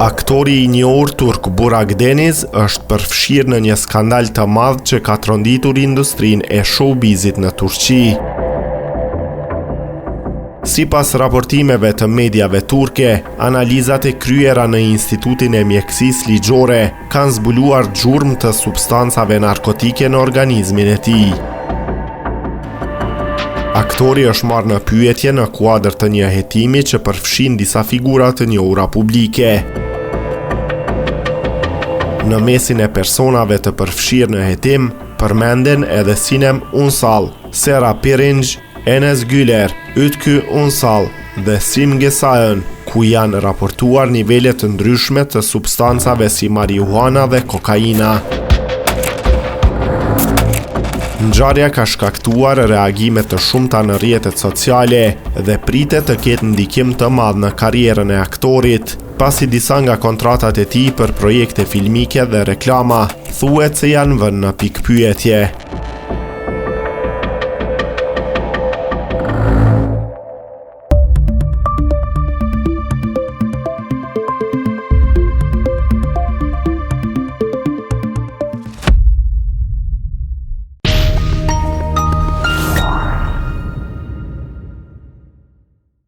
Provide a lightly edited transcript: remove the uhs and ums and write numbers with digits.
Aktori i njohur turk Burak Deniz është përfshirë në një skandal të madh që ka tronditur industrinë e showbizit në Turqi. Sipas raportimeve të mediave turke, analizat e kryera në Institutin e Mjekësisë Ligjore kanë zbuluar gjurmë të substancave narkotike në organizmin e tij. Aktori është marrë në pyetje në kuadër të një hetimi që përfshin disa figura të njohura publike. Në mesin e personave të përfshirë në hetim, përmenden edhe Sinem Unsal, Sera Pirinç, Enes Güler, Utku Unsal dhe Simge Saön, ku janë raportuar nivele të ndryshme të substancave si marihuana dhe kokaina. Ngjarja ka shkaktuar reagime të shumta në rrjetet sociale dhe pritet të ketë ndikim të madh në karrierën e aktorit, pasi disa nga kontratat e tij për projekte filmike dhe reklama thuhet se janë vënë në pikëpyetje.